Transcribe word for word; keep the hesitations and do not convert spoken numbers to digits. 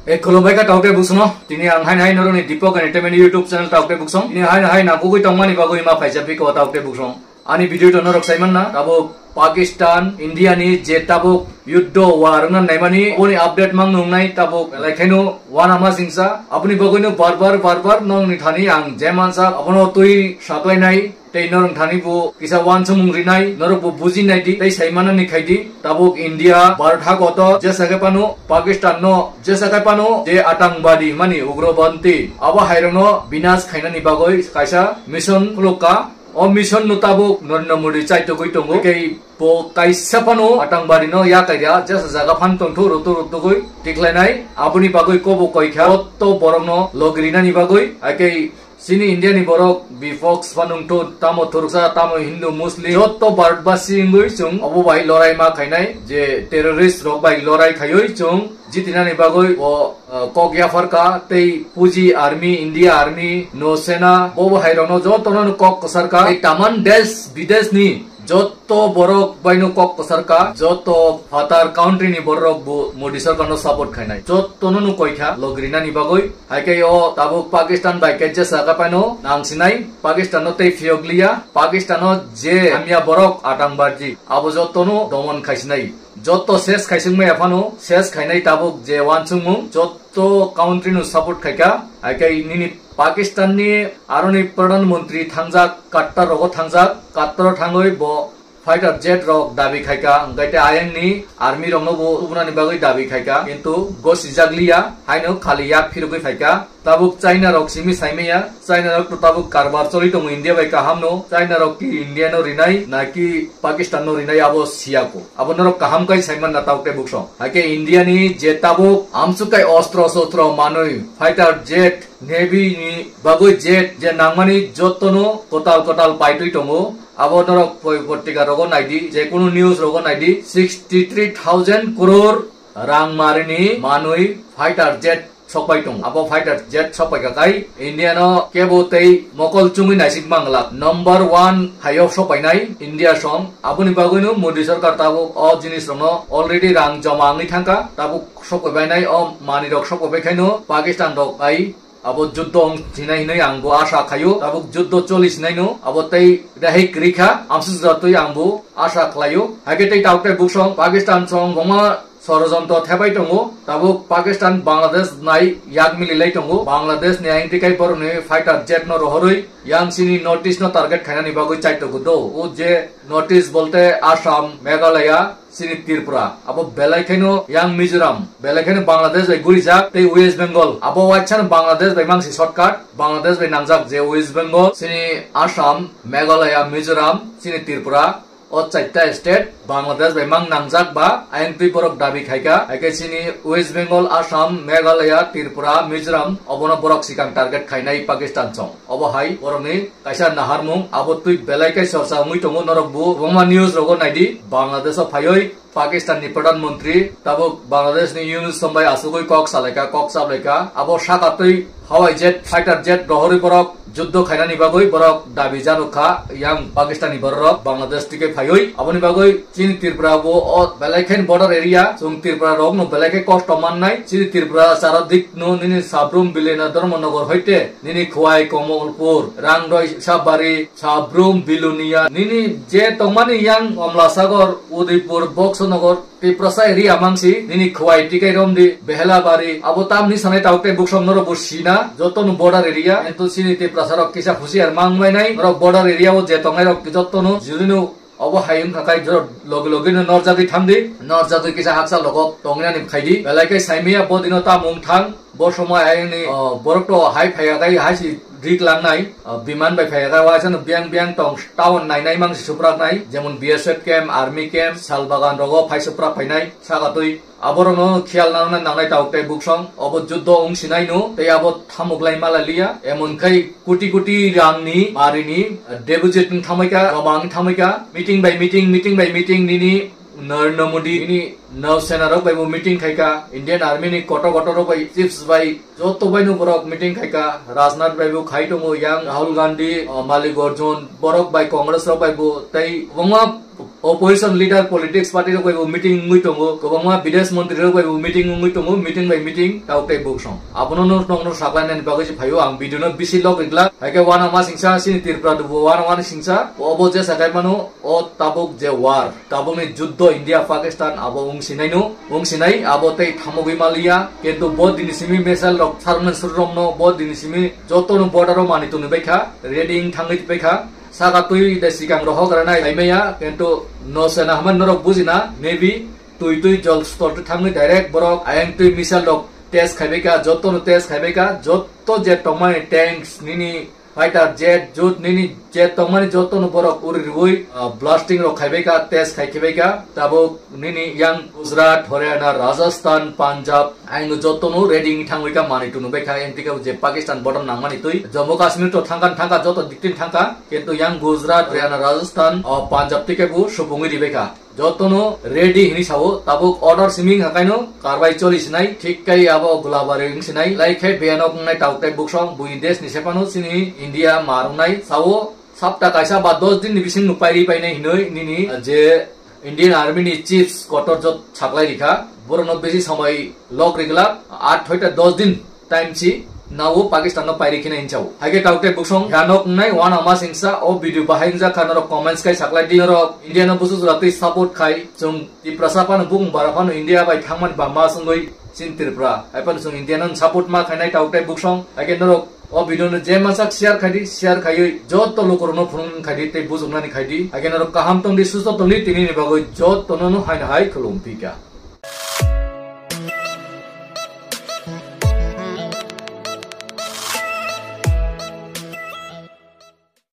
E khulumbai kha taukte buksong no. Tini ang haino hai norokni Deepak Entertainment YouTube channel taukte buksong. Tini haino hai nangkukwi tongmani bagwi ma phaisa piko taukte buksong. Ani video to norok saimanna. Tabuk Pakistan, India ni je tabuk yuddo war wngna naimani, aboni update mang nungnai tabuk laikhaino wana ma singsa. Aboni bagwino bar bar, bar bar nongni thani ang je mansa, abono twi saklainai. Tei norok thani bo kisa wansukmung rinai, norok bo bujinai di, tei saimanani khai di. Tabuk India, Bharat hakoto, jesa khe phano, Pakistan no, jesa khe phano, je atangwadi mani ugrobanti, abo hairokno binas khainani bagwi kaisa mission khulukha. O mission no tabuk Narendra Modi chaitogwi tongo. Tei bo kaisa phano atangwadi no yakaria, jesa jaga phan tongthu rutu rutugwi tikhlainai, aboni bagwi kobo koikha, otto borokno logirinani bagwi, akei Chini India ni borok bipox phanungthu, tamo Turksa, tamo Hindu, Muslim, joto Bharatbasi wngwi chwng obo bai lorai ma khainai, je terrorist rok bai lorai khaiwi chwng jitinani bagwi o, uh, kok yapharkha, tei puji army, India army, no sena, bobo hai rokno jotono kok kwsarkha, tei taman desh bidesh ni joto borok baino kok kwsarkha, joto phatar country ni borok bo Modi sarkar no support khainai, jotono no koikha logrinani bagwi. Hai khe o tabuk Pakistan bai khe jesa khe paino nangsinai, Pakistan no tei phiyok liya, Pakistan no je hamya borok atangbaji abo jotono domon khaisinai, joto ses khaising maya phano ses khainai tabuk je wansukmung joto country no support khaikha. Hai khe nini Pakistan ni aroni Pradhan Mantri thangjak, Qatar rogo thangjak, Qatar o thangwi bo fighter jet rok dabi khaika, hwnkhe tei ayang ni army rok no bo tubunani bagwi dabi khaika, kintu gosijak liya, haino khali yak phirogwi phaika. Tabuk China rok simi saimaya, China rok to tabuk karbar choli tongo India bai kaham no, China rok ki India no rinai, na ki Pakistan no rinai abo siyako. Abo norok kaham kai saiman na tabuk tei buksong. Haikhe India ni je tabuk amsuk kai ostro sostro manwi, fighter jet, navy ni bagwi jet je nangmani jotono kwtal kwtal paitwi tongo. Abo norok poi potrika rogo naidi, je kunu news rogo naidi, sixty three thousand crore rang marini manwi fighter jet sokpai tongo. Abo fighter jet sokpai kakai India no kebo tei mokol chungwi naisik manglak. Number one haio sokpainai India song. Aboni bagwino Modi sarkar tabuk o jinis rokno already rang joma wngwi thangkha. Tabuk sokpaibainai o manwi rok sokpaibai khaino Pakistan rok bai abo juddo wng sinai hinwi ang bo asha khaio. Tabuk juddo choli sinai no, abo tei rehai kwrwi kha, amswk jora twi ang bo asha khlaio. Haikhe tei tabuk tei buksong Pakistan song boma sorojontro thebai tongo. Tabuk Pakistan Bangladesh nai yak mililai tongo. Bangladesh ni ayang twi kai borok ni fighter jet no rohorwi yang sini North East no target khainani bagwi chaito gudo. O je North East bolte Assam, Meghalaya, Chini Tripura, abo belai khaino yang Mizoram, belai khaino Bangladesh bai gurijak, tei West Bengal, abo waisano Bangladesh bai mangsi shortcut, Bangladesh bai nangjak je West Bengal, chini Assam, Meghalaya, Mizoram, chini Tripura, o chaita state Bangladesh bai mang nangjak ba, ayang twi borok dabi khaika, haikhe chini West Bengal, Assam, Meghalaya, Tripura, Mizoram, obono borok sikang target khainai Pakistan song. Obo hai borokni kaisa naharmung, abo twi belai khe chorcha wngwi tongo. Norok bo kwbangma news rogo naidi, Bangladesh o phaiwi Pakistan ni Pradhan Mantri tabuk Bangladesh ni Yunus Sombai asugwi kok salaikha, kok chaplaikha. Abo saka twi hawai jet, fighter jet rohorwi borok juddo khainani bagwi borok dabi janukha, yang Pakistan ni bororok Bangladesh tike phaiwi. Aboni bagwi chini Tripura bo o belai khe border area, chwng Tripura rok no belai khe kosto mannai. Chini Tripura chara dik no nini Sabrum Bilena Dharmanagar hoite nini Khowai, Komolpur, Rangdoi, Sapbari, Sabrum, Bilonia, nini je tongmani yang Amlasagor, Udaipur, Boksonogor, Tiprasa area mangsi, nini Khowai tikai romdi, Behelabari, abo tamni sanai tabuk tei buksong norok bo sina, joto no border area, entu chini Tiprasa rok kisa husiar mangbainai, norok border area o je tongnai rok joto no, jurino Obo hai wngkha khe jora logi logi no norjagwi thangdi, norjagwi kisa hakchal rogo tongna ni khaidi. Belai khe saimaya bo dino tamo wng thang, bo somoi ayang ni, o, borok to hai phaiya khe hai si rik langnai, o, biman bai phaiya khe waisa no biyang biyang tong town nainai mang si suprak nai, jemon B S F camp, army camp, sal bagan rogo phai suprak phainai saka twi. Aborokno khiyal nangna nangnai tabuk tei buksong. Obo juddo wng sinai no, tei abo thamuklai malai liya. Emon khai koti koti rangni, marini, deposit wng thamai kha, joma wng thamai kha. Meeting bai meeting, meeting bai meeting nini Narendra Modi, nini Nav Sena rok bai bo meeting khai kha. Indian Army ni kotor kotor rok bai, chiefs bai, joto bai no borok meeting khai kha. Rajnath bai bo khai tongo, yang Rahul Gandhi, o, Mallikarjun, borok bai Congress rok bai bo, tei kwbangma Opposition leader, politics party rok bai bo meeting wngwi tongo, kwbangma bidesh montri rok bai bo meeting wngwi tongo, meeting by meeting, tabuk tei buksong. Abono no nokno saklainani bagwi se phaio, ang video no bisi log rijlak. Haikhe uanama singsa, chini Tripura dubu uanama singsa, obo jesa khaimano, o tabuk je war, tabukni juddo India Pakistan abo wngsinai no, wngsinai abo tei thamogwi maliya, kintu bo dini simi missile rok sarmani surromno, bo dini simi jotono border o mani tongwi baikha, ready wng thangwi baikha. Saka twi de sikang rohok rana haimaya, kintu no sena haman norok bujina, maybe twi twi jol store twi thangwi direct borok ayang twi missile rok test khaibaika, jotono test khaibaika, jotto je tongmani tanks nini fighter jet jut nini je tongmani jotono borok uri riwi, ah, blasting rok khaibaika, test khai khibaika, tabuk nini yang Gujarat, Haryana, Rajasthan, Punjab, Ang jotono ready wngwi thangwi ka manwi tunu bai kha, yang tike je Pakistan border nangmani twi Jammu Kashmir to thangkha, thangkha, joto diktin thangkha, kintu yang Gujarat, Haryana, Rajasthan, o Punjab tike bu supungwi ribai kha. Jotono ready hini sao, tabuk order siming hakaino karwai choli sinai, thik kai abo gulabari wng sinai, lai khai beyanok wngnai tabuk tai buksong, buini desh ni sepano chini India mar wngnai sao, sapta kaisa ba dos din ni bising no pairi painai hinoi nini je Indian Army ni chiefs kotor jot saklai rikha, borokno bisi samai lok riglak, aat hoita dos din time si nao Pakistan no pairi khina hinchao. Haikhe tabuk tai buksong yanok wngnai wana masingsa o video bahai wngjak kha norok comments kai saklai di norok India no busu jora twi support khai chwng Tiprasa phano bukung bara phano India bai thangmani ba mas wngwi chin Tripura. Hai phano chwng India no support ma khainai tabuk tai buksong. Haikhe norok o video no je masak share khai di, share khaiwi joto lukurokno phunung khai di tei bujuknani khai di. Haikhe norok kaham tong di, susto tong di, tini ni bagwi jotono no haino hai khulum phi kha.